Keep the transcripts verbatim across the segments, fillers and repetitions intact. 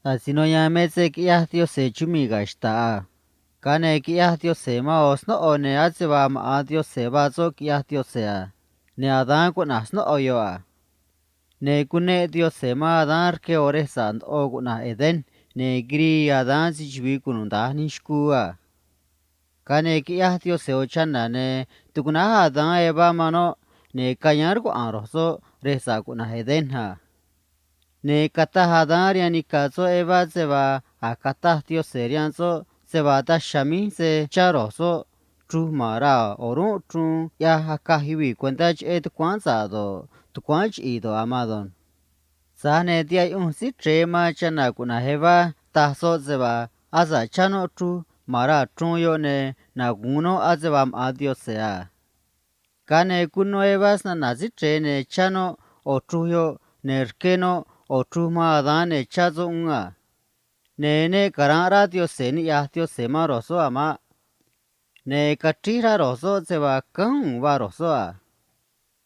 Asino ya̱a̱n me se quiꞌyaj Diose̱ chumii̱ ga̱ xta̱ꞌ a. Ga̱a ne̱ quiꞌyaj Diose̱ man ꞌo̱ snóꞌo, ne̱ ase vaa maꞌa̱n Diose̱ vaa soꞌ quiꞌyaj Diose̱ a. Ne̱ Adán cuꞌna̱j snóꞌo yoꞌ a. Ne̱ cuneꞌ Diose̱ man Adán rque ꞌo̱ rej sa̱ꞌ ndoꞌo cuꞌna̱j Edén, ne̱ quirii Adán se‑chuvi̱i cunuda̱nj nij xcuu a. Ga̱a ne̱ quiꞌyaj Diose̱ ꞌo̱ chana̱, ne̱ tucuꞌnáj Adán Evá man noꞌ, ne̱ cayáán rcuaꞌa̱a̱n ro̱j soꞌ rej sa̱ꞌ cuꞌna̱j Edén a. Ne̱ cataj Adán rihaan nica̱ soꞌ Evá se vaa a̱j cataj Diose̱ rihaan soꞌ se vaa daj chiha̱a̱ míj se̱ chá ro̱j soꞌ chruj ma̱n raa̱ o̱rúnꞌ chruun ꞌyaj acaj yuvii̱ cuentá cheꞌé tucuáán sa̱ꞌ do̱ꞌ, tucuáán chiꞌi̱i̱ do̱ꞌ a̱ maan do̱ꞌ. Tza̱j ne̱ tihaꞌ yuꞌunj Síí Chre̱e man chana̱ cuꞌna̱j Evá taj soꞌ se vaa asa̱ꞌ chá noꞌ chruj ma̱n raa̱ chruun yoꞌ, ne̱ nagu̱un noꞌ ase vaa maꞌa̱n Diose̱ a. Ga̱a ne̱ cuno Evá snana̱ Síí Chre̱e, ne̱ chá noꞌ ꞌo̱ chruj yoꞌ, ne̱ rqué noꞌ ꞌo̱ chruj man Adán, ne̱ chá soꞌ uún a. Ne̱ ne ca̱ranꞌ rá Diose̱ niꞌya̱j Diose̱ man ro̱j soꞌ a̱ maꞌ. Ne̱ cachríj rá ro̱j soꞌ se vaa cánj u̱u̱n vaa ro̱j soꞌ a.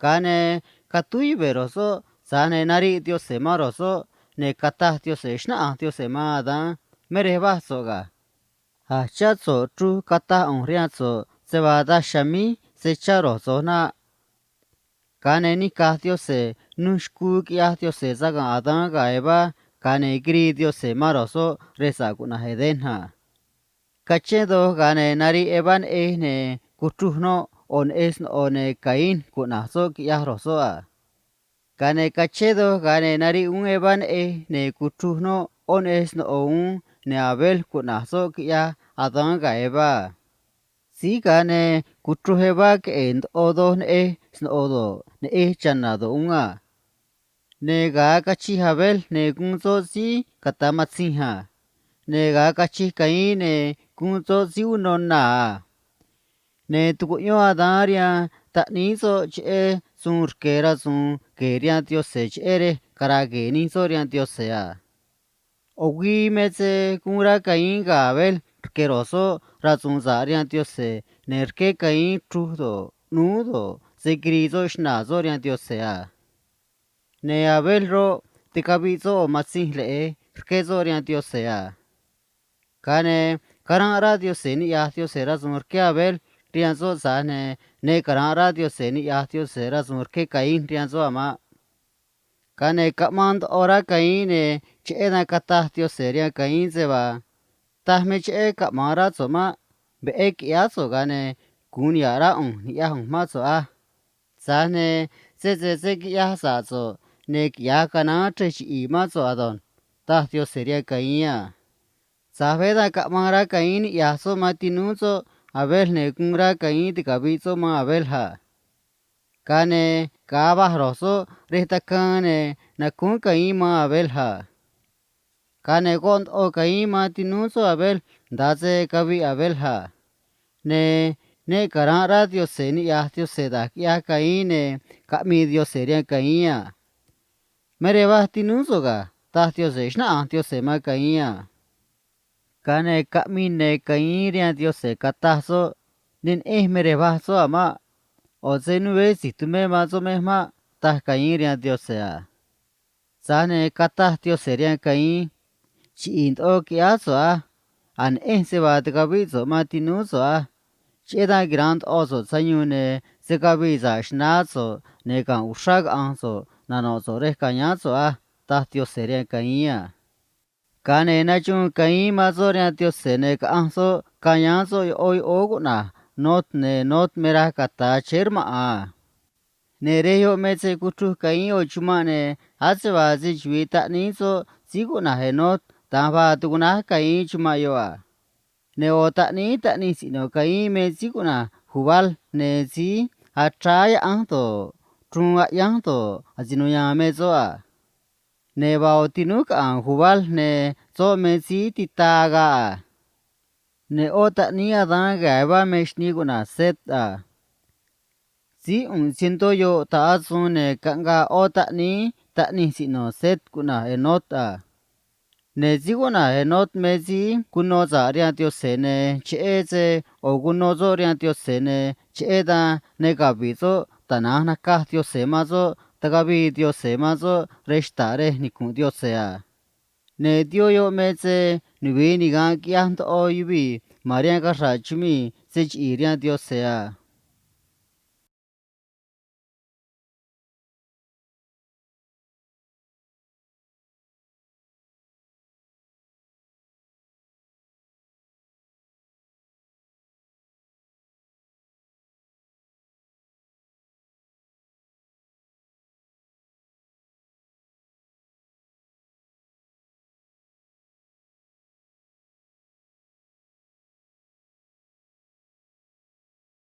Ga̱a ne̱ catúj yuve̱ ro̱j soꞌ, tza̱j ne̱ nariꞌ Diose̱ man ro̱j soꞌ, ne̱ cataj Diose̱ xnáꞌanj Diose̱ man Adán a: “Me rej vaj so̱ꞌ ga̱. A̱j chá so̱ꞌ chruj cataj ꞌu̱nj rihaan so̱ꞌ se vaa daj chiha̱a̱ míj se̱ chá ro̱j so̱j naꞌ.” Ga̱a ne̱ nica̱j Diose̱ nuj xcuu quiꞌyaj Diose̱ saga̱nꞌ Adán ga̱ Evá, ga̱a ne̱ quirii Diose̱ man ro̱j soꞌ rej sa̱ꞌ cuꞌna̱j Edén a. Cachén doj, ga̱a ne̱ nariꞌ Evá neꞌej, ne̱ cuchruj noꞌ ꞌo̱ neꞌej sno̱ꞌo, ne̱ Caín cuꞌna̱j soꞌ quiꞌyaj ro̱j soꞌ a. Ga̱a ne̱ cachén doj, ga̱a ne̱ nariꞌ uún Evá neꞌej, ne̱ cuchruj noꞌ ꞌó neꞌej sno̱ꞌo uún, ne̱ Abel cuꞌna̱j soꞌ quiꞌyaj Adán ga̱ Evá a. Síj ga̱a ne̱ cuchruj Evá queꞌe̱e̱ ndoꞌo doj neꞌej sno̱ꞌo do̱ꞌ, neꞌej chana̱ do̱ꞌ uún a. Ne̱ ga̱a cachij Abel, ne̱ guun soꞌ síí cata̱ matzinj a. Ne̱ ga̱a cachij Caín, ne̱ guun soꞌ síí uno na a. Ne̱ tucuꞌyón Adán rihaan taꞌníí soꞌ cheꞌé suun rque̱ rasu̱u̱n gue̱e̱ rihaan Diose̱ cheꞌé rej cara̱a̱ gue̱e̱ nij soꞌ rihaan Diose̱ a. ꞌO̱ güii me se guun rá Caín ga̱ Abel rque̱ ro̱j soꞌ rasu̱u̱n sa̱ꞌ rihaan Diose̱, ne̱ rqué Caín chruj do̱ꞌ, ꞌnúú do̱ꞌ, se̱ quiri̱i̱ soꞌ xna̱a̱ soꞌ rihaan Diose̱ a. Ne̱ Abel roꞌ, ticaviꞌ soꞌ ꞌo̱ matzinj leꞌe̱j rqué soꞌ rihaan Diose̱ a. Ga̱a ne̱ caranꞌ rá Diose̱ niꞌya̱j Diose̱ rasu̱u̱n rqué Abel rihaan soꞌ, tza̱j ne̱ ne caranꞌ rá Diose̱ niꞌya̱j Diose̱ rasu̱u̱n rqué Caín rihaan soꞌ a̱ maꞌ. Ga̱a ne̱ caꞌmaan ndoꞌo rá Caín, ne̱ cheꞌé dan cataj Diose̱ rihaan Caín se vaa: “Taj me cheꞌé caꞌma̱an rá so̱ꞌ maꞌ. Veꞌé qui̱ꞌyáá so̱ꞌ, ga̱a ne̱ gu̱un niha̱ꞌ rá ꞌu̱nj ni̱ꞌyaj ꞌu̱nj mán so̱ꞌ á. Tza̱j ne̱ sese se̱ quiꞌyaj sa̱ꞌ so̱ꞌ, ne̱ quiꞌya̱j canaán chrej chiꞌi̱i̱ mán so̱ꞌ ado̱nj”, taj Diose̱ rihaan Caín a. Tza̱j veé dan caꞌmaan rá Caín niꞌya̱j soꞌ man tinúú soꞌ Abel, ne̱ guun rá Caín ticavi̱ꞌ soꞌ man Abel a. Ga̱a ne̱ ga̱a va̱j ro̱j soꞌ rej tacaan, ne̱ nacúún Caín man Abel a. Ga̱a ne̱ goꞌ ndoꞌo Caín man tinúú soꞌ Abel nda̱a se caviꞌ Abel a. Ne̱ ne caranꞌ rá Diose̱ niꞌya̱j Diose̱ da̱j quiꞌyaj Caín, ne̱ caꞌmii Diose̱ rihaan Caín a. “Me rej vaj tinúú so̱ꞌ ga̱”, taj Diose̱ xnáꞌanj Diose̱ man Caín a. Ga̱a ne̱ caꞌmii ne̱ Caín rihaan Diose̱, cataj soꞌ: “Ne neꞌenj me rej vaj soꞌ a̱ maꞌ. ꞌO̱ se nuveé si̱j tumé man soꞌ mej maꞌ”, taj Caín rihaan Diose̱ a. Tza̱j ne̱ cataj Diose̱ rihaan Caín: “Chiꞌi̱i̱ ndoꞌo quiꞌyáá so̱ꞌ á. A̱j neꞌenj se vaa ticavíꞌ so̱ꞌ man tinúú so̱ꞌ á. Cheꞌé dan quira̱nꞌ ndoꞌo so̱ꞌ sayuun, ne̱ se̱ cavii sa̱ꞌ xna̱á so̱ꞌ, ne̱ ga̱nꞌ uxrá caꞌa̱nj so̱ꞌ nano̱ꞌ so̱ꞌ rej ca̱yáán so̱ꞌ á”, taj Diose̱ rihaan Caín a. Ga̱a ne̱ nachuun Caín man soꞌ rihaan Diose̱, ne̱ caꞌanj soꞌ cayáán soꞌ yoꞌó yoꞌóó cuꞌna̱j Nod, ne̱ Nod me raj cata̱a chéé rmaꞌa̱n a. Ne̱ rej yoꞌ me se cuchruj Caín ꞌo̱ chumanꞌ, ne̱ ase vaa se‑chuvi̱i taꞌníí soꞌ síí cuꞌna̱j Enod da̱nj vaa tucuꞌnáj Caín chumanꞌ yoꞌ a. Ne̱ ꞌo̱ taꞌníí taꞌnij siꞌno̱ Caín me síí cuꞌna̱j Jubal, ne̱ síí achráá yaꞌánj do̱ꞌ, chruun aꞌyánj do̱ꞌ, asino ya̱a̱n me soꞌ a. Ne̱ vaa ꞌo̱ tinúú caꞌa̱a̱n Jubal, ne̱ soꞌ me síí titaa agaꞌ a. Ne̱ ꞌó taꞌníí Adán ga̱ Evá me xnii cuꞌna̱j Set a. Síí ꞌu̱nꞌ cientó yoꞌ ta̱ꞌ asuun, ne̱ caꞌngaa ꞌó taꞌníí taꞌnij siꞌno̱ Set cuꞌna̱j Enod a. Ne̱ síí cuꞌna̱j Enod me síí cuno sa̱ꞌ rihaan Diose̱, ne̱ cheꞌé se ꞌo̱ cuno soꞌ rihaan Diose̱, ne̱ cheꞌé dan ne cavi̱ꞌ soꞌ tana̱nj nacaj Diose̱ man soꞌ, tacavii Diose̱ man soꞌ rej xta̱ꞌ rej nicu̱nꞌ Diose̱ a. ne̱ Dioꞌ yoꞌ me se nuvi̱i niga̱nꞌ quiꞌyaj ndoꞌo yuvii̱ ma̱n rihaan caxra̱ꞌ chumii̱ se chiꞌi̱i̱ rihaan Diose̱ a.